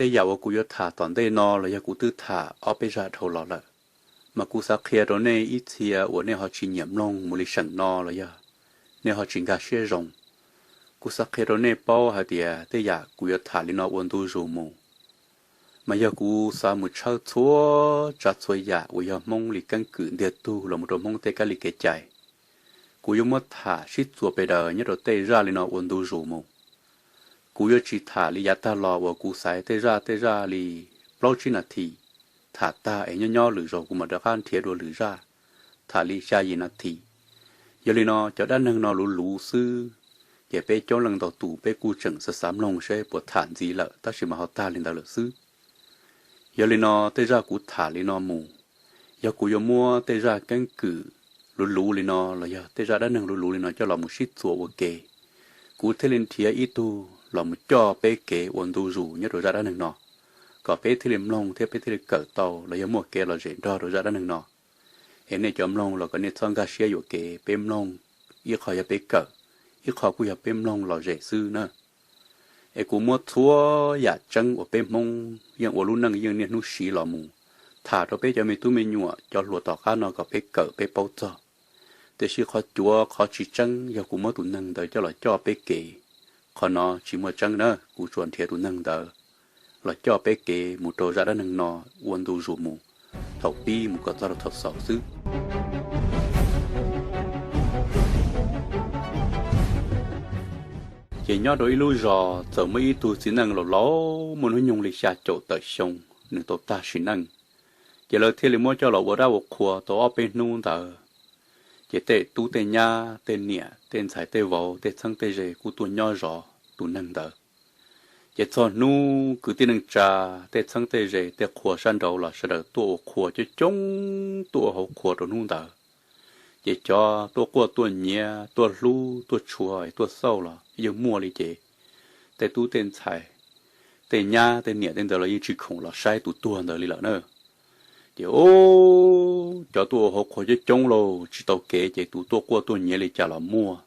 tej yam uas kuv yuav tham tom ntej no los yog kuv twb tham ob peb zaj dhau los lawm, mas kuv xav qhia rau nej ib txhia uas nej ho tsis nyiam mloog mus li seem no los yog nej ho tsis nkag siab zoo. Kuv xav qhia rau nej paub hais tias tej yam kuv yuav tham li no ua ntu zus mus, mas yog kuv xav mus tshawb txhua tsav txhua yam uas yog Hmoob li keeb kwm ntiag tug los mus rau Hmoob tej kab li kev cai. Kuv yuav muab tham sib txuas pes daws nyob rau tej zaj li no ua ntu zus mus. Kuv yuav tsis tham li yav tag los uas kuv xaiv tej zaj tej zaj li plaub tsib nas this, tham tag es nyob nyob lwm zaus kuv mam rov qab nrhiav dua lwm zaj, tham li xya yim nas this. Yog li no cov dab neeg no luv luv xwb, ces peb coob leej ntau tus peb kuj tseem xav xav mloog seb puas tham ntxiv lawm tab sis mas ho tag li ntawd lawm xwb. Yog li no tej zaj kuv tham li no mus, yog kuv yuav muab tej zaj keeb kwm luv luv li no los yog tej zaj dab neeg luv luv li no coj los mus sib txuas ua ke, kuv thiaj li nrhiav ib tug los mus coj peb kev ua ntu zus nyob rau zaj dab neeg no, kom peb thiaj li mloog thiab peb thiaj li kawm tau los yog muaj kev lom zem nrog rau zaj dab neeg no. Es nej cov mloog los kom nej txhob nkag siab yuam kev, peb mloog ib qho yog peb kawm, ib qho kuj yog peb mloog lom zem xwb na. Es kuv muab txhua yam tseeb uas peb Hmoob yeej ua lub neej yeej niaj hnub siv los mus tham rau peb cov me tub me nyuam cov hluas tom qab no kom peb kawm peb paub txog. Tiam sis qhov cuav qhov tsis tseeb yog kuv muab tus neeg ntawd coj los coj peb kev, qhov no tsis muaj tseeb na, kuv tsuas nrhiav tus neeg ntawd los coj peb kev mus rau zaj dab neeg no ua ntu zus mus, thaum pib mus kom txog rau thaum xaus xwb. Ces nyob rau ib lub zos txawm muaj ib tug txiv neej laus laus muaj hnub nyoog li xya caum tawm xyoo, nws tau tag sim neej. Ces lawv thiaj li muab coj los ua dab ua qhua tau ob peb hnub ntawd, ces tej tub tej nyab tej niam tej ntxhais tej vauv tej txheeb tej ze kuj tuaj nyob zov tus neeg ntawd. Ces txog hnub kwv tij neej tsa, tej txheeb tej ze tej qhua sab nraud los sawv daws tuaj ua qhua coob coob, tuaj ua hauv qhua rau hnub ntawd. Ces cov tuaj quaj tuaj nyiav tuaj hlub tuaj tshua tuaj xauj los yeej muaj li ces tej tub tej ntxhais tej nyab tej niam tej ntawd los yeej tsis khoom los saib tus tuag ntawd li lawm na. Ces cov tuaj ua hauv qhua coob coob lauj tsis tau kev ces tus tuaj quaj tuaj nyiav li cas los muaj.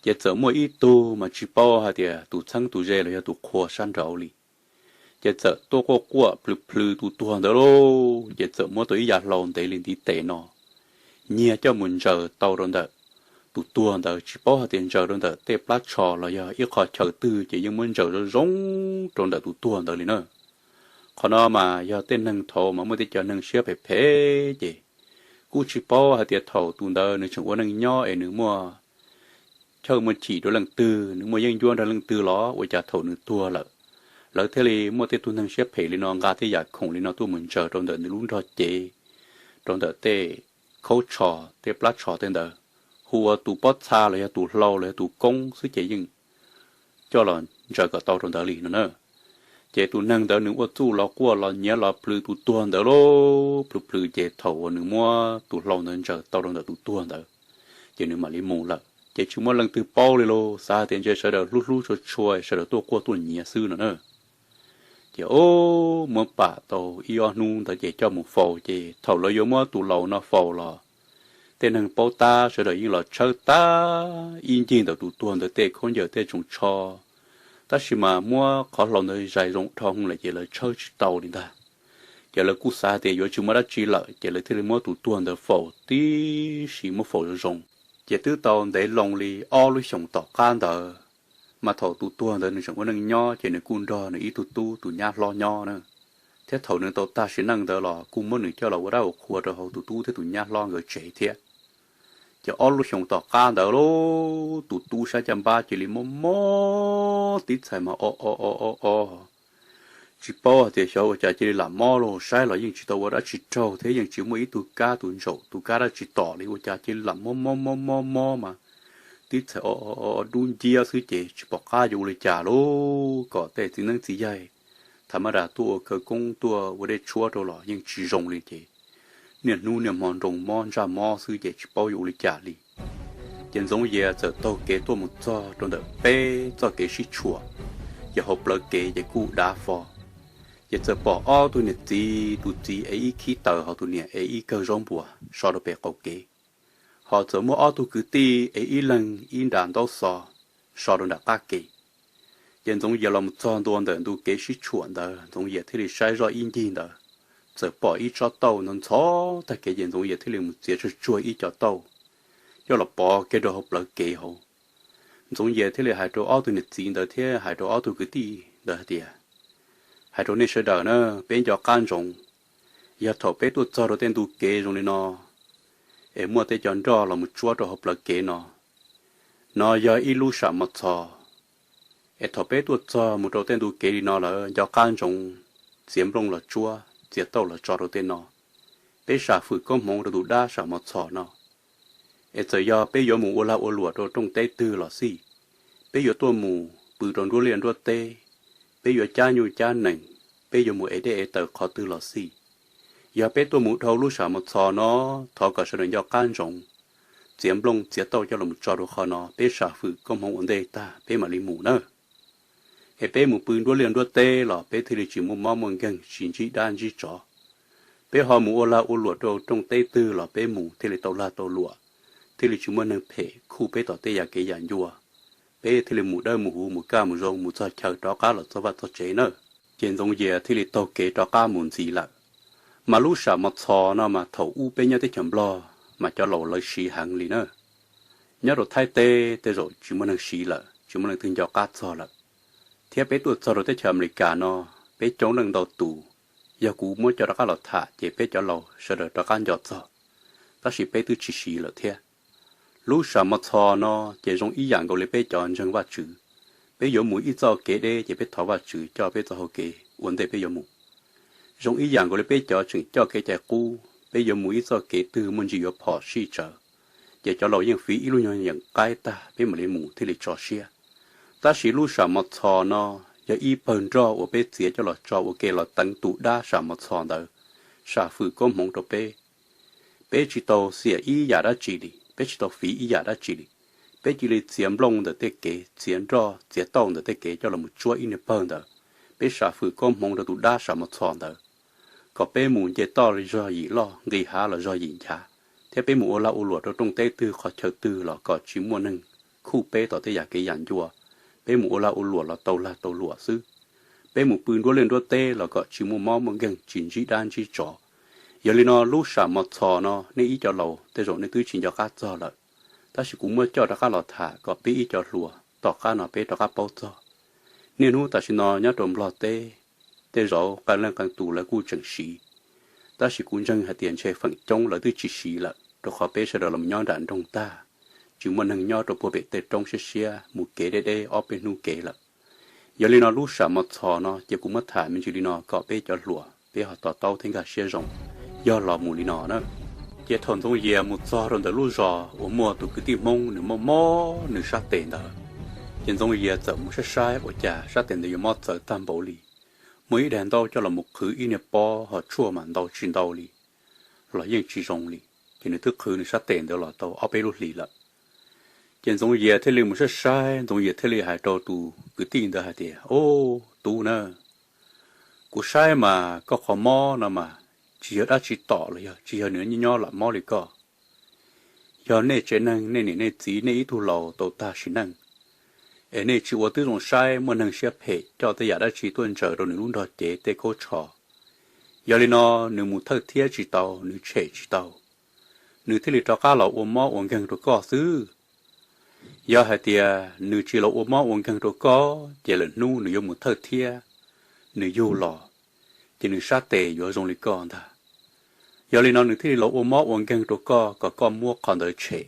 Ces txawm muaj ib tug mas tsis paub hais tias tus txheeb tus ze los yog tus qhua sab nraud li, ces txawm tuaj quaj quaj plhws plhws tus tuag ntawd lauj. Ces txawm muab tau ib yav hlau ntev li ntiv tes no nyiag coj mus ntsaws tau rau ntawm tus tuag ntawd, tsis paub hais tias ntsaws rau ntawm tej plab tsho los yog ib qho chaw twg ces yeej muab ntsaws zoo zoo rau ntawm tus tuag ntawd li na. Qhov no mas yog tej neeg thaud mas muaj tej cov neeg siab phem phem ces kuj tsis paub hais tias thaum tus ntawd nws tseem ua neej nyob es nws muaj chawj muaj chim rau leej twg, nws muaj yeeb ncuab nrog leej twg los ua cas thaum nws tuag lawm, lawv thiaj li muaj tej tug neeg siab phem li no nqa tej yam khoom li no tuaj mus ntsaws rau ntawm nws lub nrog cev, rau ntawm tej khaub tsho tej plab tsho tej ntawd, hu ua tus pob txha los yog tus hlau los yog tus koob xwb ces yeej coj los ntsaws kom tau rau ntawd li no na. Ces tus neeg ntawd nws ua txuj los quaj los nyiav los plhws tus tuag ntawd lauj, plhws plhws ces thaum uas nws muab tus hlau ntawd ntsaws tau rau ntawm tus tuag ntawd, ces nws mam li mus lawm ces tsis muaj leej twg paub li lauj, xav hais tias ntshe sawv daws hlub hlub tshua tshua sawv daws tuaj quaj tuaj nyiav xwb no na. Ces o, muab pam tau ib ob hnub ntawd ces coj mus faus, ces thaum lawv yuav muab tus laus no faus los tej neeg paub tab sawv daws yeej los tshawb tag ib ncig ntawm tus tuag ntawd tej khaub ncaws tej tsoos tsho, tab sis mas muab qhov hlau ntawd zais zoo dhau lawm ces lawv tshawb tsis tau li ntag. Ces lawv kuj xav tias yuav tsis muaj dab tsi lawm ces lawv thiaj li muab tus tuag ntawd faus tib si, muab faus zoo zoo. Ces twb tau ntev loo li ob lub xyoos tom qab ntawd, mas thaum tus tuag ntawd nws tseem ua neej nyob ces nws kuj nrog nws ib tug tub tus nyab hlob nyob na, thiab thaum nws tau tag sim neej ntawd los kuj muab nws coj los ua dab ua qhua rau hauv tus tub thiab tus nyab hlob nkawd tsev thiab. Ces ob lub xyoos tom qab ntawd lauj, tus tub sab caj npab cia li mob mob, tib txhais mas o o o o o, tsis paub hais tias xyov ua cas cia li lam mob lauj, saib los yeej tsis tau ua dab tsi raug thiab yeej tsis muaj ib tug kab tus ntsaum tus kab dab tsi tom li, ua cas cia li lam mob mob mob mob mob mas tib txhais o o o dub nciab xwb ces tsis pom qab yuav ua li cas lauj, kom tej txiv neeb txiv yaig tham ma das tuaj ua khawv koob tuaj ua dej tshuab rau los yeej tsis zoo li ces niaj hnub niaj hmo nroo mob ntsaj mob xwb ces tsis paub yuav ua li cas li. Ces Ntxoov Yias txawm taug kev tuaj mus txog rau ntawm peb txoj kev sib tshuam, ces hauv plawv kev ces kuj dav fo. Ces txawm pom ob tug niam txiv, tus txiv ev ib khib taws ho tus niam ev ib kawg zaub npua so rau pem qaum kev, ho txawm muaj ob tug kwv tij ev ib leeg ib nra ntaub xov so rau nram qab kev. Ces Ntxoov Yias los mus txog ntua ntawm ntu kev sib tshuam ntawd, Ntxoov Yias thiaj li saib zoj ib ncig ntawd, txawm pom ib tsob tauj ntxhov ntxhov tag kev, ces Ntxoov Yias thiaj li mus txiav tsuag tsuag ib co tauj coj los pov kiag rau hauv plawv kev hauv. Ntxoov Yias thiaj li hais rau ob tug niam txiv ntawd thiab hais rau ob tug kwv tij ntawd hais tias, hais rau nej sawv daws na, peb nco qab ntsoov, yog thaum peb tuaj txog rau tej ntu kev zoo li no es muaj tej cov nroj los mus tsuab rau hauv plawv kev no, no yog ib lub sam mos txhos. Es thaum peb tuaj txog mus rau tej ntu kev li no lawm, nco qab ntsoov txiav nplooj los tsuab, txiav tauj los tso rau tej no. Peb sam fwm koob hmoov rau tus dab sam mos txhos no. Es txawm yog peb yuav mus ua lag ua luam rau rooj teb twg los xij, peb yuav tuaj mus pw rau nruab liaj nruab teb, peb yuav cab nyuj cab nees, peb yuav mus ev dej ev taws qhov twg los xij, yog peb tuaj mus dhau lub sam mos txhos no, thov kom sawv daws nco qab ntsoov, txiav nplooj txiav tauj coj los tso rau qhov no, peb sam fwm koob hmoov ua ntej tag peb mam li mus na. Es peb mus pw nruab liaj nruab teb los peb thiaj li tsis muaj mob muaj nkeeg, tsis ntsib dab ntsib tsov. Peb ho mus ua lag ua luam rau rooj teb twg los peb mus thiaj li tau lag tau luam, thiaj li tsis muaj neeg phem khuj peb tom tej yam kev yam ncua, peb thiaj li mus dawb mus huv, mus kaj mus zoo, mus txog chaw rov qab los txog vaj txog tsev na. Ces Ntxoov Yias thiaj li taug kev rov qab mus ntxiv lawm. Mas lub sam mos txhos no mas thaum ub peb nyob teb chaws Nplog mas cov laus lawv siv heev li na. Nyob rau Thaib teb tej zaum tsis muaj neeg siv lawm, tsis muaj leej twg nco qab txog lawm. Thiab peb tuaj txog rau teb chaws Amelikas no, peb coob leej ntau tus, yog kuv muab coj rov qab los tham ces peb cov laus sawv daws rov qab nco txog, tab sis peb twb tsis siv lawm thiab. Lub sam mos txhos no ces zoo ib yam nkaus li peb cov ntseeg Vajtswv. Peb yuav mus ib txoj kev deb ces peb thov Vajtswv coj peb txoj hau kev ua ntej peb yuav mus. Zoo ib yam nkaus li peb cov tseem coj kev cai qub, peb yuav mus ib txoj kev twg muaj ntsis yuav phom sij tsawv, ces cov laus yeej fiv ib lub nyuag yeem qaib tag peb mam li mus thiaj li tso siab. Tab sis lub sam mos txhos no yog ib pawg nroj uas peb txiav coj los tso ua ke los teev tus dab sam mos txhos ntawd, sam fwm koob hmoov rau peb. Peb tsis tau xiam ib yam dab tsi li, peb tsis tau fiv ib yam dab tsi li. Peb cia li txiav nplooj ntawm tej kev, txiav nroj txiav tauj ntawm tej kev coj los tsuab ib niag pawg ntawd. Peb sam fwm koob hmoov rau tus dab sam mos txhos ntawd, kom peb mus nce toj los zog yim loj, nqis hav los zog yim nchav, thiab peb mus ua lag ua luam rau rooj teb twg qhov chaw twg los kom tsis muaj neeg khuj peb tom tej yam kev yam ncua. Peb mus ua lag ua luam los tau lag tau luam xwb. Peb mus pw nruab liaj nruab teb los kom tsis muaj mob muaj nkeeg, tsis ntsib dab ntsib tsov. Yog li no lub sam mos txhos no nej ib co laus tej zaum nej twb tsis nco qab txog lawm, tab sis kuv muab coj rov qab los tham kom peb ib co hluas tom qab no peb rov qab paub txog. Niaj hnub tam sim no nyob rau Nplog teb, tej zaum qee leej qee tus lawv kuj tseem siv, tab sis kuv ntseeg hais tias ntshe feem coob lawv twb tsis siv lawm, rau qhov peb sawv daws los nyob nram nroog tag, tsis muaj neeg nyob rau puag pem tej roob siab siab mus kev deb deb ob peb hnub kev lawm. Yog li no lub sam mos txhos no ces kuv muab tham me ntsis li no kom peb cov hluas peb ho to taub thiab nkag siab zoo, yog los mus li no na. Ces thaum Ntxoov Yias mus txog rau ntawm lub zos uas muaj tus kwv tij Hmoob nws mob mob nws sab tes ntawd, ces Ntxoov Yias txawm mus saib saib ua cas sab tes ntawd yuav mob txawv tag npaum li. Muaj ib daim ntaub coj los mus qhwv ib niag pob ho tshuaj mas ntau tsis ntau li los yeej tsis zoo li. Ces nws twb qhwv nws sab tes ntawd los tau ob peb lub hlis lawm. Ces Ntxoov Yias thiaj li mus saib saib, Ntxoov Yias thiaj li hais rau tus kwv tij ntawd hais tias, Au, tub na, kuv saib mas koj qhov mob no mas tsis yog dab tsi tom los yog tsis yog nws nyob lam mob li koj. Yog nej tsev neeg nej niam nej txiv nej ib tug laus tau tag sim neej, es nej tsis ua tib zoo saib muaj neeg siab phem coj tej yam dab tsi tuaj ntsaws rau nws lub nrog cev tej khaub tsho. Yog li no nws mus thawj thiab tsis tau, nws tshem tsis tau, nws thiaj li rov qab los ua mob ua nkeeg rau koj xwb. Yog hais tias nws tsis los ua mob ua nkeeg rau koj ces lwm hnub nws yuav mus thawj thiab, nws yug los, ces nws sab tes yuav zoo li koj ntag. Yog li no nws thiaj li los ua mob ua nkeeg rau koj kom koj muab qhov ntawd tshem.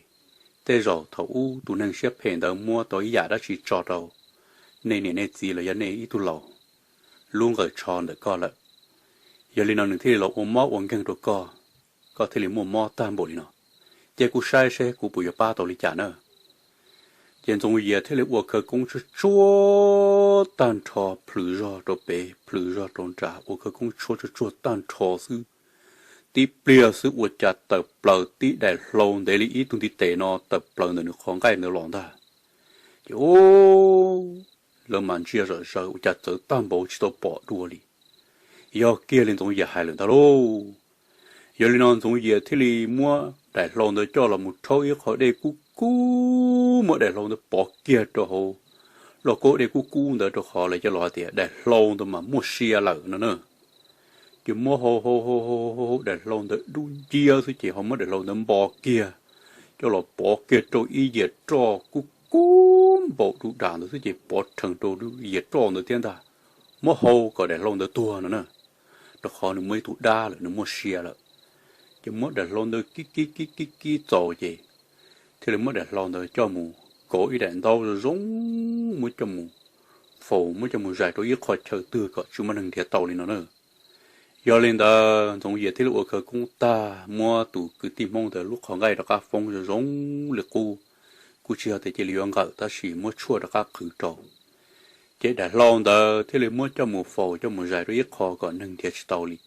Tej zaum thaum ub tus neeg siab phem ntawd muab tau ib yam dab tsi tso rau nej niam nej txiv los yog nej ib tug laus lub nqaws tsho ntawm koj lawm. Yog li no nws thiaj li los ua mob ua nkeeg rau koj, koj thiaj li muaj mob tag npaum li no. Cia kuv saib seb kuv puas yuav pab tau li cas na. Ces Ntxoov Yias thiaj li ua khawv koob tsuag tsuag tag nrho, plhws zog rau pem plhws zog rau nram, ua khawv koob tshuab tsuag tsuag tag nrho xwb. Tib pliag xwb ua cas tawm plaws tib daim hlau ntev li ib tug ntiv tes no tawm plaws ntawm nws qhov nqaij ntawd los ntag. Ces ub, lawv mas ntsia zom zaws ua cas txawv tag npaum tsis tau pom dua li. Yog kiag li Ntxoov Yias hais lawm ntag lauj. Yog li no Ntxoov Yias thiaj li muab daim hlau ntawd coj los mus rhaub ib qho dej kub kub, muab daim hlau ntawd pov kiag rau hauv roj kub dej kub kub ntawd rau qhov lawv cov laus hais tias daim hlau ntawd mas muaj sia lawm no na. Ces muab hau hau hau hau daim hlau ntawd dub nciab xwb ces ho muab daim hlau ntawd npo kiag, coj los pov kiag rau ib yias roj kub kub npaum dub dag ntawd xwb ces pov rhees rau yias roj ntawd thiab ntag. Muab hau kom daim hlau ntawd tuag no na, rau qhov nws muaj ib tug dab lawm, nws muaj sia lawm. Ces muab daim hlau ntawd kib kib kib kib kib txaus ces thiaj li muab daim hlau ntawd coj mus kauv ib daim ntaub zoo zoo, muab coj mus faus, muab coj mus zais rau ib qho chaw twg kom tsis muaj neeg nrhiav tau li no na. Yog li ntawd Ntxoov Yias thiaj li ua khawv koob tag, muab tus kwv tij Hmoob ntawd lub qhov nqaij rov qab foob zoo zoo li qub, kuj tsis yog tias cia li yuav nqawm tab sis muab tshuaj rov qab qhwv rau. Ces daim hlau ntawd thiaj li muab coj mus faus coj mus zais rau ib qho kom neeg nrhiav tsis tau li,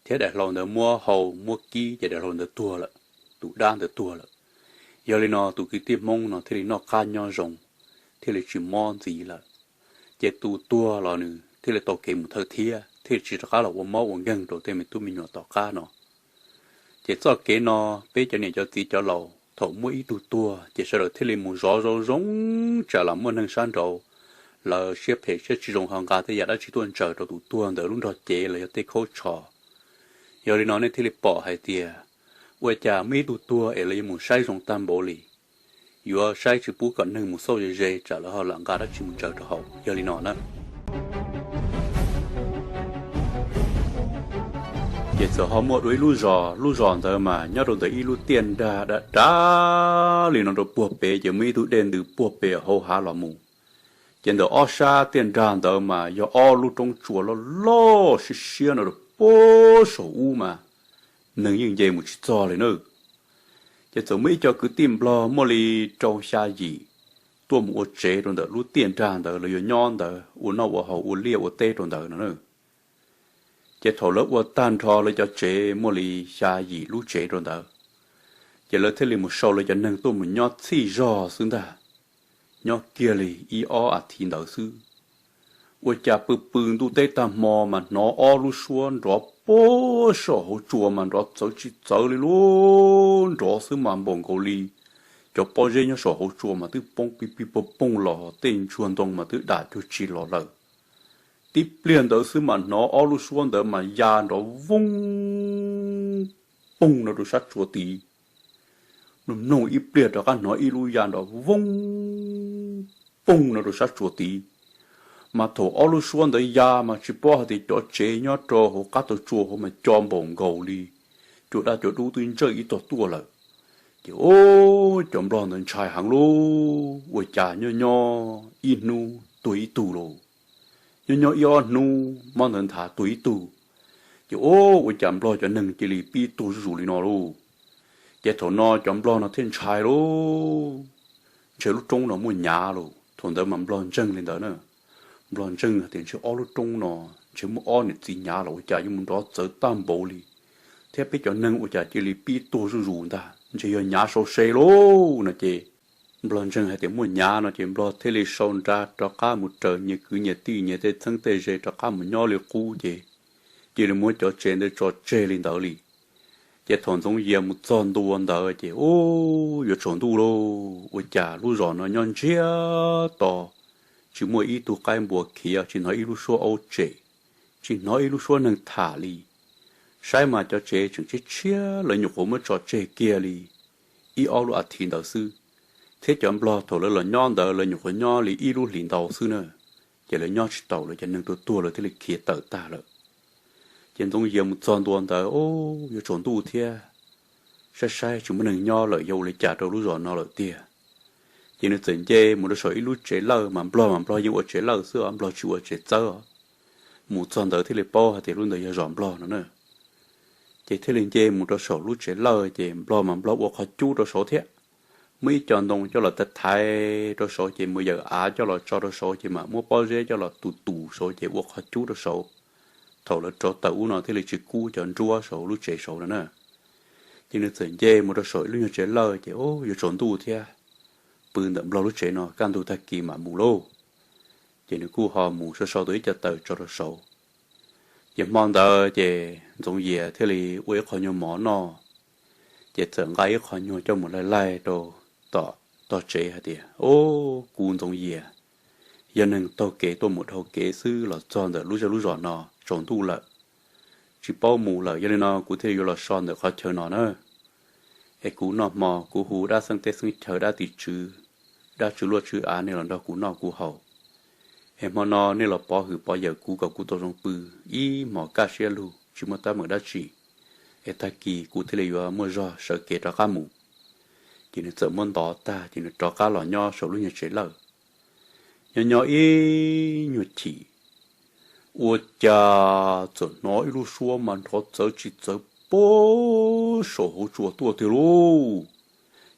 thiab daim hlau ntawd muab hau muab kib ces daim hlau ntawd tuag lawm, tus dab ntawd tuag lawm. Yog li no tus kwv tij Hmoob no thiaj li noj qab nyob zoo, thiaj li tsis mob ntxiv lawm. Ces tus tuag los nws thiaj li tau kev mus thawj thiab, thiaj li tsis rov qab los ua mob ua nkeeg rau tej me tub me nyuam tom qab no. Ces txoj kev no peb cov niam cov txiv cov laus thaum muaj ib tug tuag ces sawv daws thiaj li mus zov zoo zoo tsam los muaj neeg sab nraud lawv siab phem siab tsis zoo ho nqa tej yam dab tsi tuaj ntsaws rau tus tuag ntawd lub nrog cev los yog tej khaub tsho. Yog li no nej thiaj li pom hais tias ua cas muaj ib tug tuag es lawv yuav mus saib zoo tag npaum li, yuav saib tsis pub kom neeg mus xauj ze ze tsam lawv ho lam nqa dab tsi mus ntsaws rau hauv. Yog li no na, ces txawm ho muaj dua ib lub zos, lub zos ntawd mas nyob rau ntawm ib lub tiaj nrag dav dav li no rau puag pem, ces muaj ib tug dej ntws puag pem hauv hav los mus. Ces ntawm ob sab tiaj nrag ntawd mas yog ob lub roob tsua loj loj siab siab no rau puag saum ub mas neeg yeej nce mus tsis txog li na. Ces txawm muaj ib co kwv tij Nplog muaj li rau xya yim tuaj mus ua tsev rau ntawm lub tiaj nrag ntawd, lawv yuav nyob ntawd ua noj ua haus ua liaj ua teb rau ntawd no na. Ces thaum lawv ua tag nrho lawv cov tsev muaj li xya yim lub tsev rau ntawd, ces lawv thiaj li mus sau lawv cov neeg tuaj mus nyob txhij zog xwb ntag. Nyob kiag li ib ob as thiv ntawd xwb, ua cas pw pw ntuj teb tag hmo mas hnov ob lub suab nrov puag saum hauv tsua mas nrov txawv tsis txawv li lub nrov xwb mas npaum nkaus li cov pob zeb nyob saum hauv tsua mas twb poob pib pib poog poog los, tej ntsuag ntoo mas twb dam cuag tsis los lawm. Tib pliag ntawd xwb mas hnov ob lub suab ntawd mas ya nrov voog poog no rau sab tsua tid. Mloog mloog ib pliag rov qab hnov ib lub ya nrov voog poog no rau sab tsua tid. Mas thaum ob lub suab ntawd ya mas tsis paub hais tias cov tsev nyob rau hauv qab tau tsua hauv mas co npaum nkaus li cua daj cua dub twb ntsawj ib tog tuaj lawm. Ces ub, cov Nplog ntawd ntshai heev lauj, ua cas nyob nyob ib hnub tuag ib tug lauj, nyob nyob ib ob hnub mob ntawd nthav tuag ib tug. Ces ub, ua cas Nplog cov neeg cia li pib tuag zuj zus li no lauj. Ces thaum no cov Nplog no thiaj ntshai lauj, ntshe lub roob no muaj nyav lauj. Thaum ntawd mas Nplog ntseeg li ntawd na, Nplog ntseeg hais tias ntshe ob lub roob no ntshe muaj ob niam txiv nyav los ua cas yuav mus nrov txawv tag npaum li, thiab peb cov neeg ua cas cia li pib tuag zuj zus ntag, ntshe yog nyav sau se lauj no ces Nplog ntseeg hais tias muaj nyav no ces Nplog thiaj li sau nra rov qab mus raws nyias kwv nyias tij nyias tej txheeb tej ze rov qab mus nyob li qub ces cia li muab cov tsev ntawd tso tseg li ntawd li. Ces thaum Ntxoov Yias mus txog ntua ntawd ces ub, yuav tsaus ntuj lauj, ua cas lub zos no nyob ntsiag to, tsis muaj ib tug qaib npua khiav, tsis hnov ib lub suab aub tsem, tsis hnov ib lub suab neeg tham li. Saib mas cov tsev tseem tshiab tshiab, lawv nyuam qhuav muab tso tseg kiag li ib ob lub as thiv ntawd xwb, thiab cov Nplog thaum lawv los nyob ntawd lawv nyuam qhuav nyob li ib lub hlis ntau xwb na, ces lawv nyob tsis taus, lawv cov neeg tuag tuag lawv thiaj li khiav tawm tag lawm. Ces Ntxoov Yias mus txog ntua ntawd, ub, yuav tsaus ntuj thiab, saib saib tsis muaj neeg nyob lawm, yog ua li cas rau lub zos no lawm tiag. Ces nws txawm nce mus rau saum ib lub tsev lawj, mas Nplog mas Nplog yeej ua tsev lawj xwb os, Nplog tsis ua tsev txawb os. Mus txog ntawd thiaj li paub hais tias lub ntawd yog zos Nplog no na. Ces thiaj li nce mus rau saum lub tsev lawj, ces Nplog mas Nplog ua qhov cub rau saud thiab, muaj ib co ntoo coj los thaiv thaiv rau saud, ces mus yawm av coj los tso rau saud, ces mam muab pob zeb coj los tus tus saud, ces ua qhov cub rau saud. Thaum lawv rov tawm ub no thiaj li tsis kub cov nruab saud lub tsev saud no na. Ces nws txawm nce mus rau saum ib lub nyuag tsev lawj, ces ub, yuav tsaus ntuj thiab, pw ntawm Nplog lub tsev no kaj ntug tag kis mam mus lauj. Ces nws kuj ho mus so so tau ib co taws tso rau saud. Ces hmo ntawd ces Ntxoov Yias thiaj li ua ib qho nyuag mov noj, ces txawm nqa ib qho nyuag coj mus laij laij rau tom tog tsev hais tias, Ub, kuv Ntxoov Yias, yog neeg taug kev tuaj mus dhau kev xwb los txog ntawm lub zej lub zos no tsaus ntuj lawm, tsis paub mus lawm. Yog li no kuv thiaj yuav los so ntawm qhov chaw no na. Es kuv noj hmo kuv hu dab xeeb teb xeeb chaw, dab tim tswv, dab tswv luaj tswv av, nej los nrog kuv noj kuv haus. Es hmo no nej los pov hwm pov yawm kuv kom kuv tau zoo pw ib hmos kaj siab lug tsis muaj teeb meem dab tsi, es tag kis kuv thiaj li yuav muaj zog sawv kev rov qab mus. Ces nws txawm muab ntov tag ces nws rov qab los nyob saum lub nyuag tsev lawj. Nyob nyob ib nyuag chim, ua cas txawm hnov ib lub suab mas nrov txawv tsis txawv puag saum hauv tsua tuaj tiag lauj.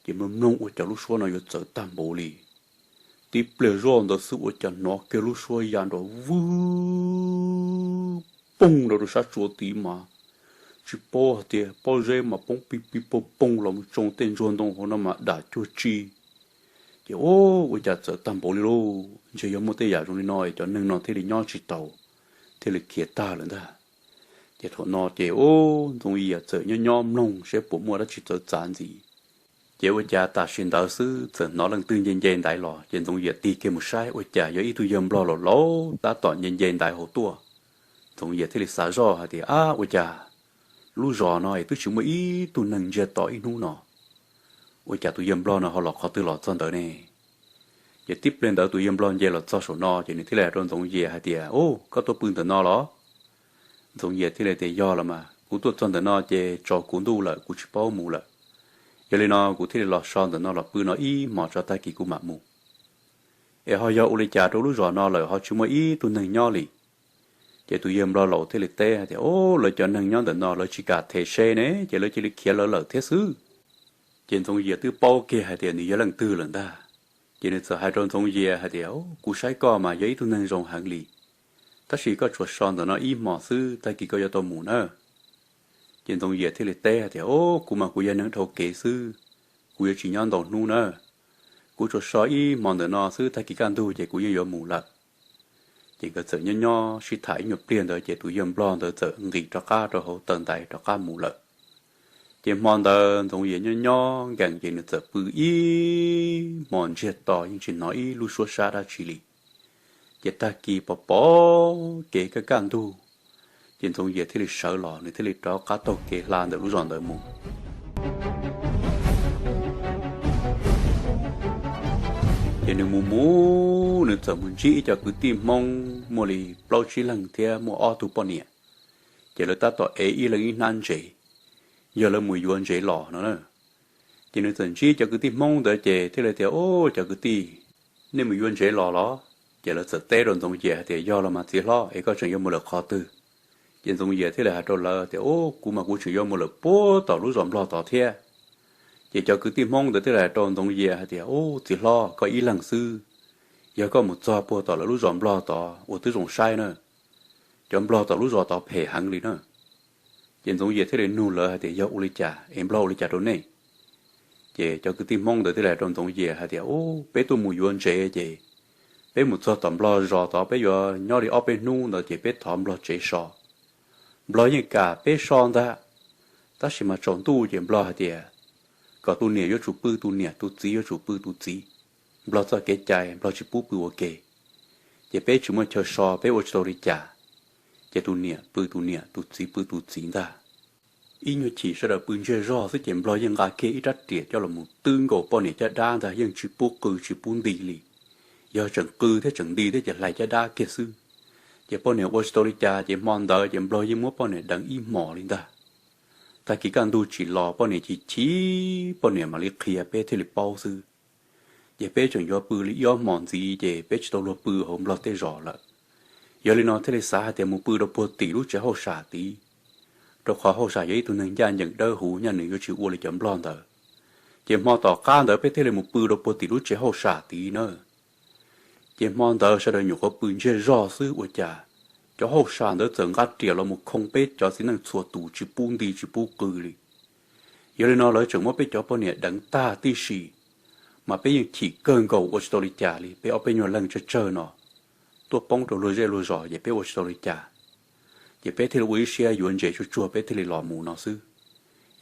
Ces mloog mloog ua cas lub suab no yuav txawv tag npaum li. Tib pliag zoj ntawd xwb ua cas hnov kiag lub suab ya nrov vwg poog rau rau sab tsua tid mas tsis paub hais tias pob zeb mas poob pig pig poog poog los mus tsoo tej ntsuag ntoo hauv no mas dam cuag tsi. Ces ua cas txawv tag npaum li lauj, ntshe yog muaj tej yam zoo li no es cov neeg no thiaj li nyob tsis taus, thiaj li khiav tag lawm ntag. Ces thaum no ces ub Ntxoov Yias txawm nyob nyob mloog saib puas muaj dab tsi txawv txav ntxiv. Ces ua cas tam sim ntawd xwb txawm hnov leej twg nce nce ntaiv los, ces Ntxoov Yias tig kiag mus saib ua cas yog ib tug yawg nplog laus laus tab tom nce nce ntaiv hauv tuaj. Ntxoov Yias thiaj li xav zoj hais tias, Ab, ua cas lub zos no es twb tsis muaj ib tug neeg ntsiag to ib hnub no, ua cas tus yawg nplog no ho los qhov twg los txog ntawd ne? Ces tib pliag ntawd tus yawg nplog nce los txog saum no ces nws thiaj li hais rau Ntxoov Yias hais tias, Ub, koj tuaj pw ntawm no los? Ntxoov Yias thiaj li tias, Yog los mas, kuv tuaj txog ntawm no ces tsaus kuv ntuj lawm, kuv tsis paub mus lawm. Yog li no kuv thiaj li los so ntawm no los pw no ib hmos tso, tag kis kuv mam mus. Es ho yog ua li cas rau lub zos no lawm ho tsis muaj ib tug neeg nyob li? Ces tus yawg nplog laus thiaj li teb hais tias, Ub, lawv cov neeg nyob ntawm no lawv tsis kam them se ne, ces lawv cia li khiav lawv lawm thiab xwb. Ces Ntxoov Yias twb paub kiag hais tias nws yog leej twg lawm ntag. Ces nws txawm hais rau Ntxoov Yias hais tias, Ub, kuv saib koj mas yog ib tug neeg zoo heev li, tab sis koj tsuas so ntawm no ib hmos xwb, tag kis koj yuav tau mus na. Ces Ntxoov Yias thiaj li teb hais tias, Ub, kuv mas kuv yog neeg dhau kev xwb, kuv yuav tsis nyob ntau hnub na. Kuv tsuas so ib hmos ntawm no xwb, tag kis kaj ntug ces kuv yeej yuav mus lawm. Ces nkawd txawm nyob nyob sib tham ib nyuag pliag ntawd ces tus yawg nplog ntawd txawm nqis rov qab rau hauv taw ntaiv rov qab mus lawm. Ces hmo ntawd Ntxoov Yias nyob nyob nkees ces nws txawm pw ib hmos ntsiag to yeej tsis hnov ib lub suab sab dab tsi li. Ces tag kis pom pom kev kaj kaj ntug, ces Ntxoov Yias thiaj li sawv los, nws thiaj li rov qab taug kev hla ntawm lub zos ntawd mus. Ces nws mus mus nws txawm mus ntsib ib co kwv tij Hmoob muaj li plaub tsib leeg thiab muaj ob tug poj niam. Ces lawv tab tom ev ib leeg ib hnab ntsev, yog lawv mus yuav ntsev los no na. Ces nws txawm ntsib cov kwv tij Hmoob ntawd ces thiaj li tias, Ub, cov kwv tij, nej mus yuav ntsev los los? Ces lawv txawm teb rau Ntxoov Yias hais tias, Yog los mas txiv hlob, es koj tseem yuav mus lawm qhov twg? Ces Ntxoov Yias thiaj li hais rau lawv tias, Ub, kuv mas kuv tseem yuav mus lawm puag tom lub zos nplog tod thiab. Ces cov kwv tij Hmoob ntawd thiaj li hais rau Ntxoov Yias hais tias, Ub, txiv hlob, koj ib leeg xwb, yog koj mus txog puag tom lawv lub zos nplog tod uas twb zoo saib na, cov nplog tom lub zos tod phem heev li na. Ces Ntxoov Yias thiaj li nug lawv hais tias, Yog ua li cas es nplog ua li cas rau nej? Ces cov kwv tij Hmoob ntawd thiaj li hais rau Ntxoov Yias hais tias, Ub, peb tuaj mus yuav ntsev ces peb mus txog tom nplog zos tod peb yuav nyob li ob peb hnub ntawd ces peb thov nplog tsev so. Nplog yeej kam peb so ntag, tab sis mas tsaus ntuj ces nplog hais tias kom tus niam yuav tsum pw tus niam, tus txiv yuav tsum pw tus txiv. Nplog txoj kev cai nplog tsis pub pw ua ke, ces peb tsis muaj chaw so peb ua tsis tau li cas, ces tus niam pw tus niam, tus txiv pw tus txiv ntag. Ib nyuag chim sawv daws pw ntsiag zog xwb ces nplog yeej nqa kiag ib rab riam coj los mus twb nkaus poj niam caj dab ntag, yeej tsis pub qw tsis pub nti li. Yog tseem qw thiab tseem nti thiab ces hlais caj dab kiag xwb. Ces poj niam ua tsis tau li cas ces hmo ntawd ces nplog yeej muab poj niam deev ib hmos li ntag. Tag kis kaj ntug tsim los poj niam chim chim, poj niam mam li qhia peb thiaj li paub xwb. Ces peb tseem yuav pw li ib ob hmos ntxiv ces peb tsis tau luag pw hauv nplog tej zos lawm. Yog li no thiaj li xav hais tias mus pw rau puag tim lub tsev hauj sam tid, rau qhov hauj sam yog ib tug neeg ncaj ncees dawb huv, nyaj nws yuav tsis ua li cov nplog ntawd. Ces hmo tom qab ntawd peb thiaj li mus pw rau puag tim lub tsev hauj sam tid na. Ces hmo ntawd sawv daws nyuam qhuav pw ntsiag zog xwb ua cas cov hauj sam ntawd txawm nqa riam los mus khoo peb cov txiv neej txhua tus tsis pub nti tsis pub qw li. Yog li no lawv tseem muab peb cov poj niam deev tag tib si, mas peb yeej chim kawg nkaus ua tsis tau li cas li, peb ob peb nyuag leej tsawg tsawg no tuaj poob rau luag zej luag zos ces peb ua tsis tau li cas. Ces peb thiaj li ua ib siab yuav ntsev tsuag tsuag peb thiaj li los mus no xwb.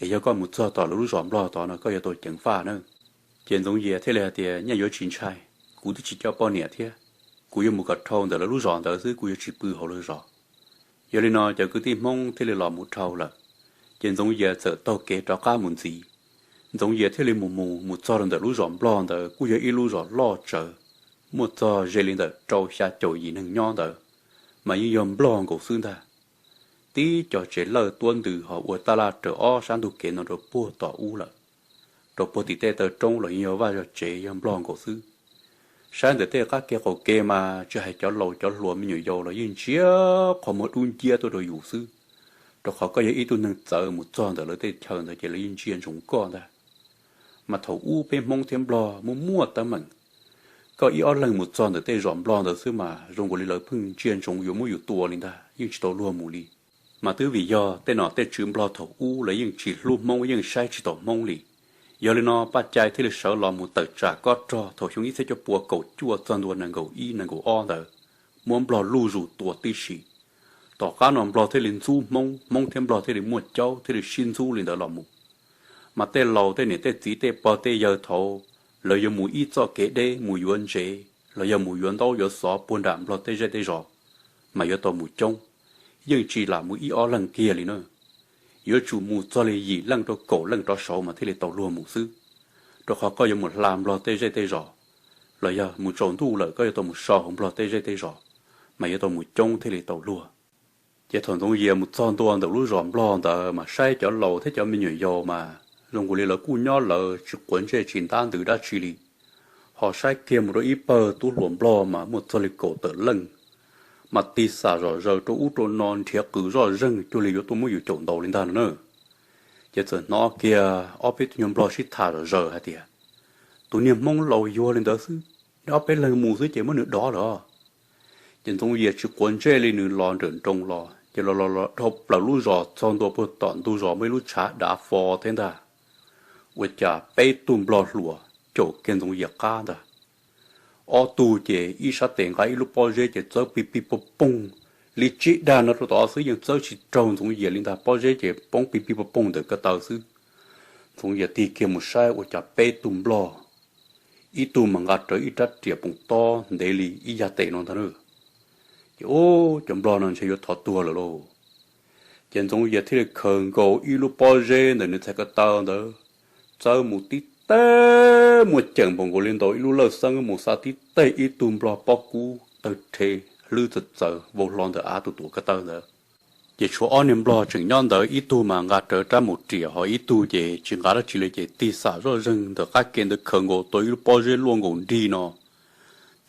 Es yog koj mus txog tom lawv lub zos nplog tod no koj yuav tau ceev faj na. Ces Ntxoov Yias thiaj li hais tias, Nyaj yuav tsis ntshai, kuv twb tsis coj poj niam thiab. kuv yuav mus kom dhau ntawm lawv lub zos ntawd xwb, kuv yuav tsis pw hauv lawv zos. Yog li no cov kwv tij Hmoob thiaj li los mus dhau lawm, ces Ntxoov Yias txawm taug kev rov qab mus ntxiv. Ntxoov Yias thiaj li mus mus mus txog rau ntawm lub zos Nplog ntawd, kuj yog ib lub zos loj tsawv, muaj txog ze li ntawm rau xya caum yim neeg nyob ntawd, mas yeej yog Nplog nkaus xwb ntag. Tib cov tsev lawj tuab ntws ho ua taj laj raws ob sab ntug kev no rau puag tom ub lawm. Rau puag tim tej taw roob los yeej yog vaj yog tsev yog Nplog nkaus xwb. Saib ntawm tej qab kev qaum kev mas tsis hais cov laus cov hluas me nyuam yaus los yeej ntsia qhov muag dub nciab tuaj rau yus xwb, rau qhov koj yog ib tug neeg txawv mus txog ntawm lawv tej chaw ntawd ces lawv yeej ntsia ntsoov koj ntag. Mas thaum ub peb Hmoob thiab Nplog muaj muaj teeb meem, koj ib ob leeg mus txog ntawm tej zos Nplog ntawd xwb mas zoo nkaus li lawv pheej ntsia ntsoov yuav muab yus tua li ntag, yeej tsis tau luag mus li. Mas twb vim yog tej nom tej tswv Nplog thaum ub lawv yeej tsis hlub Hmoob, yeej saib tsis taus Hmoob li. Yog li no Paj Cai thiaj li sawv los mus tawm tsam kob rog thaum xyoo ib txhiab cuaj pua kaum cuaj txog ntua nees nkaum ib nees nkaum ob ntawd, muab Nplog luj zus tua tib si. Tom qab no Nplog thiaj li ntxub Hmoob, Hmoob thiab Nplog thiaj li muaj caub thiaj li sib ntxub li ntawd los mus. Mas tej laus tej niam tej txiv tej pog tej yawg thaud, lawv yuav mus ib txoj kev deb mus yuav ntsev los yog mus yuav ntaub yuav xov puag nram Nplog tej zej tej zos, mas yuav tau mus coob, yeej tsis lam mus ib ob leeg kiag li na. Yuav tsum mus txog li yim leej rau kaum leej rov saud mas thiaj li tau luag mus xwb, rau qhov koj yuav mus hla Nplog tej zej tej zos, los yog mus tsaus ntuj lawm koj yuav tau mus so hauv Nplog tej zej tej zos, mas yuav tau mus coob thiaj li tau luag. Ces thaum Ntxoov Yias mus txog ntua ntawm lub zos Nplog ntawd mas saib cov laus thiab cov me nyuam yaus mas zoo nkaus li lawv kuj nyob lawv tsis quav ntsej tsis ntab ntws dab tsi li. Ho saib kiag mus rau ib pawg tub hluas Nplog mas muaj txog li kaum tawm leej, mas tig xam zom zaws rau ub rau no nrhiav qws zoj zeeg cuag li yuav tuaj muab yus caum ntaus li ntag no na. Ces txawm hnov kiag ob peb tug nyuag Nplog sib tham zom zaws hais tias, tus niag Hmoob laus yuag li ntawd xwb, ob peb leeg mus xwb ces muab nws dov lawm. Ces Ntxoov Yias tsis quav ntsej li nws los nrawm nroos los ces los los los dhau plaws lub zos txog ntua puag tom ntug zos muaj ib lub tshav dav fo thiab ntag. Ua cas peb tug Nplog hluas caum kiag Ntxoov Yias qab ntag. Ob tug ces ib sab tes nqa ib lub pob zeb ces txawb pij pij pooj pooj li tsib dag no rau tod xwb yeej txawb tsis raug Ntxoov Yias li ntag, pob zeb ces poob pij pij pooj pooj ntawm ko taw xwb. Ntxoov Yias tig kiag mus saib ua cas peb tug Nplog, ib tug mas nqa rawv ib rab riam poom tob ntev li ib yag tes no ntag na. Ces ub, cov Nplog no ntshe yuav thov tuag lawm lauj. Ces Ntxoov Yias thiaj li khaws nkaus ib lub pob zeb ntawm nws txhais ko taw ntawd, txawb mus tib teg muaj ceem npaum nkaus li ntaus ib lub lawj xeeb mus xa tib teg ib tug Nplog pob kub tawg rhe hlwb txawv txawv vau hlo ntawm av tus tuam ko taw ntawd. Ces tshuav ob niag Nplog tseem nyob ntawd, ib tug mas nqa rawv rab maum riam, ho ib tug ces tsis nqa dab tsi li ces tig xam zoj zeeg ntawm qab ke ntawd khaws nkaus tau ib lub pob zeb luaj nkaus nrig no,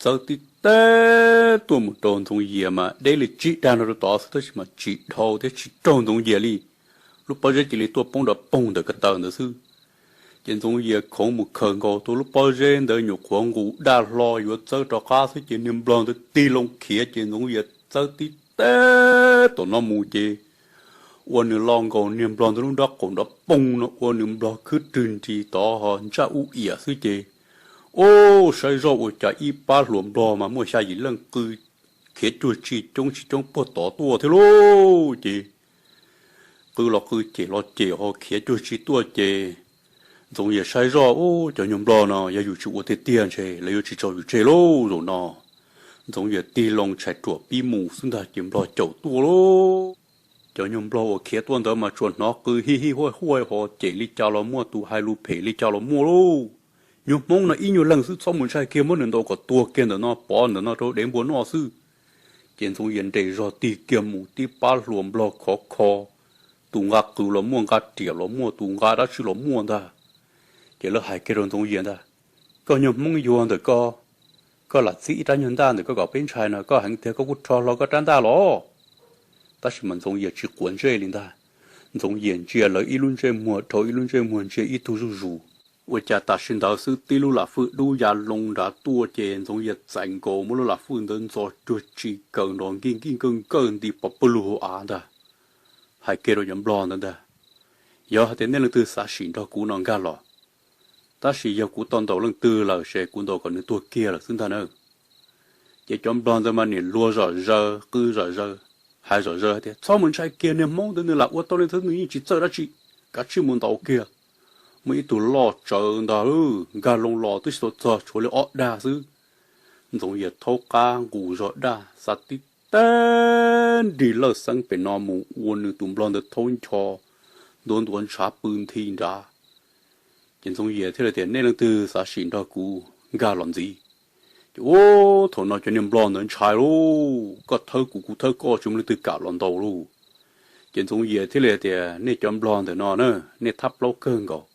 txawb tib teg tuaj mus rau Ntxoov Yias mas deb li tsib dag no rau tod xwb tab sis mas tsis dhau thiab tsis raug Ntxoov Yias li. Lub pob zeb cia li tuaj poob nrov poog ntawm ko taw ntawd xwb. Ces Ntxoov Yias khoov mus khaws nkaus tau lub pob zeb ntawd nyuam qhuav nqus daj hlo yuav txawb rov qab xwb ces niag Nplog ntawd tig loo khiav ces Ntxoov Yias txawb tib teg tom no mus ces ua nws lo nkaus niag Nplog ntawd lub nrob qaum nrov poog no ua nws Nplog khwb rwg nris tod ho ntsaj ub iam xwb ces, ub, saib zoj ua cas ib pab hluas Nplog mas muaj xya yim leej qw khiav cuag tsi coob tsis coob puag tod tuaj thiab lauj. Ces qw los qw cem los cem ho khiav cuag tsi tuaj ces Ntxoov Yias saib zoj, ub, cov nyuag Nplog no yog yus tsis ua tiag tiag ntshe lawv yuav tsis tso yus tseg lauj zaum no. Ntxoov Yias tig loo tshais ruam pib mus xwb ntag ces Nplog caum tuaj lauj. Cov nyuag Nplog uas khiav tuaj ntawd mas tsuas hnov qw hij hij huaj huaj ho cem li cas los muaj, tus hais lus phem li cas los muaj lauj. Nyuag Hmoob no ib nyuag leeg xwb txhob mus ntshai kiag, muab nws ntaus kom tuag kiag ntawm no, pov ntawm no rau dev npua noj xwb. Ces Ntxoov Yias nres zog tig kiag mus, tib pab hluas Nplog khov kho, tus nqa qws los muaj, nqa riam los muaj, tus nqa dab tsi los muaj ntag. Ces lawv hais kiag rau Ntxoov Yias ntag, koj nyuag Hmoob yuag ntawm koj, koj lam txib ib rab nyuag ntaj ntawm koj kom peb ntshai no, koj heev tiag koj kuj rho hlo koj rab ntaj los. Tab sis mas Ntxoov Yias tsis quav ntsej li ntag. Ntxoov Yias ntsia lawv ib lub ntsej muag dhau ib lub ntsej muag ntsia ib tug zuj zus. Ua cas tam sim ntawd xwb tib lub lam fwj dub ya loo nrad tuaj ces Ntxoov Yias txais nkaus muab lub lam fwj ntawd ntxo cuag tsi kaws nrov nkij nkij nkawj nkawj nti pov pawg lug hauv av ntag. Hais kiag rau cov Nplog ntawd ntag, yog hais tias nej leej twg xav sim nrog kuv no nkag los, tab sis yog kuv tau ntaus leej twg lawm ces kuv ntaus kom nws tuag kiag lawm xwb ntag na. Ces cov Nplog ntawd mas niam luag zom zaws qw zom zaws, hais zom zaws hais tias txhob mus ntshai kiag, niag Hmoob ntawd nws lam ua tau li ntawd nws yeej tsis txawj dab tsi, kav tsij mus ntaus kiag. Muaj ib tug loj tsawv ntag, nkag loo los twb tsis tau txog tshuav li ob dag xwb. Ntxoov Yias thaub qab nqus zog daj xav tib teg nrig lawj xeeb pem no mus ua nws tus nplog ntawd thaub ncho ntuav ntuav ntshav pw nthi nrad. Ces Ntxoov Yias thiaj li tias, Nej leej twg xav sim nrog kuv nkag los ntxiv? Ces ub, thaum no cov niag nplog ntawd ntshai lauj, koj thawb kuv kuv thawb koj tsis muaj leej twg kam los ntaus lauj. Ces Ntxoov Yias thiaj li tias, Nej cov nplog ntawm no na, nej thab plaub kawg nkaus.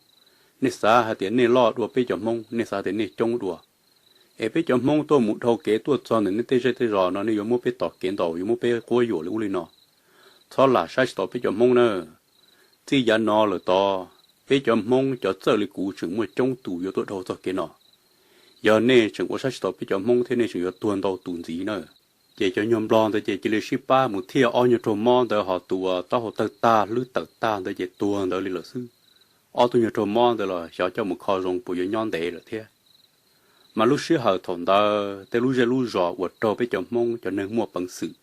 Nej xav hais tias nej loj dua peb cov Hmoob, nej xav tias nej coob dua, es peb cov Hmoob tuaj mus dhau kev tuaj txog ntawm nej tej zej tej zos no nej yuav muab peb tos kev ntaus, yuav muab peb quab yuam li ub li no. Txhob lam saib tsis taus peb cov Hmoob na. Txij yav no lawm tod, peb cov Hmoob cov txawj li kuv tseem muaj coob tus yuav tuaj dhau txoj kev no. Yog nej tseem ua saib tsis taus peb cov Hmoob thiab nej tseem yuav tuag ntau tus ntxiv na. Ces cov nyuag nplog ntawd ces cia li sib pab mus thiaj ob nyuag raug mob ntawd ho tua taub hau tawg tag hlwb tawm tag ntawd ces tuag ntawd li lawm xwb. Ob tug nyuag raug mob ntawd los xyov coj mus kho zoo puas yuav nyob ntev lawm thiab. Mas lub sij hawm thaum ntawd tej lub zej lub zos uas raug peb cov Hmoob cov neeg muaj peev xwm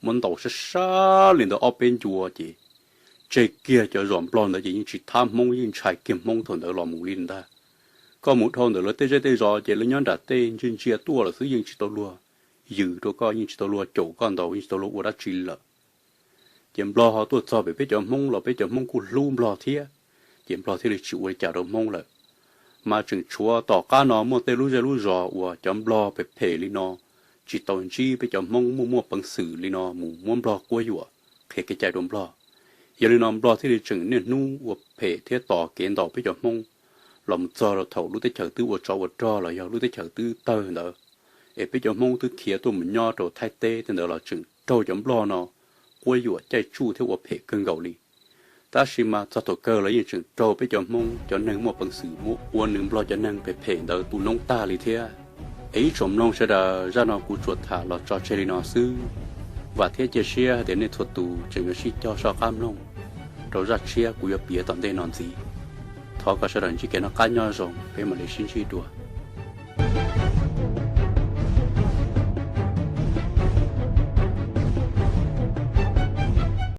muab ntaus sab sab li ntawd ob peb ncua ces tseg kiag cov zos nplog ntawd ces yeej tsis thab Hmoob, yeej ntshai kiag Hmoob thaum ntawd los mus li ntag. Koj mus dhau ntawm lawv tej zej tej zos ces lawv nyob nram tej ntsia ntsia tuaj lawm xwb, yeej tsis tau luag yws rau koj, yeej tsis tau luag caum koj ntaus, yeej tsis tau luag ua dab tsi lawm. Ces nplog ho tuaj txog pem peb cov Hmoob los peb cov Hmoob kuj hlub nplog thiab, ces nplog thiaj li tsis ua li cas rau Hmoob lawm. Mas tseem tshuav tom qab no muaj tej lub zej lub zos uas cov nplog phem phem li no tsis tau ntsib peb cov Hmoob muaj muaj peev xwm li no mus muab nplog quab yuam, qhia kev cai rau nplog. Yog li no nplog thiaj li tseem niaj hnub ua phem thiab tos kev ntaus peb cov Hmoob los mus txog rau thaum lub teb chaws twb ua tsov ua rog los yog lub teb chaws twb tawg ntawd, es peb cov Hmoob twb khiav tuaj mus nyob rau Thaib teb tej ntawd los tseem raug cov nplog no quab yuam caij tsuj thiab ua phem kawg nkaus li. Tab sis mas txog thaum kawg los yeej tseem raug peb cov Hmoob cov neeg muaj peev xwm muab ua nws nplog cov neeg phem phem ntawd tu noob tag li thiab. Es ib tsoom mloog sawv daws, zaj no kuv tsuas tham los tso tseg li no xwb. Vam thiab cia siab hais tias nej txhua tus tseem yuav sib cog soj qab mloog rau zaj tshiab kuv yuav piav tom ntej no ntxiv. Thov kom sawv daws ntsib kev noj qab nyob zoo, peb mam li sib ntsib dua.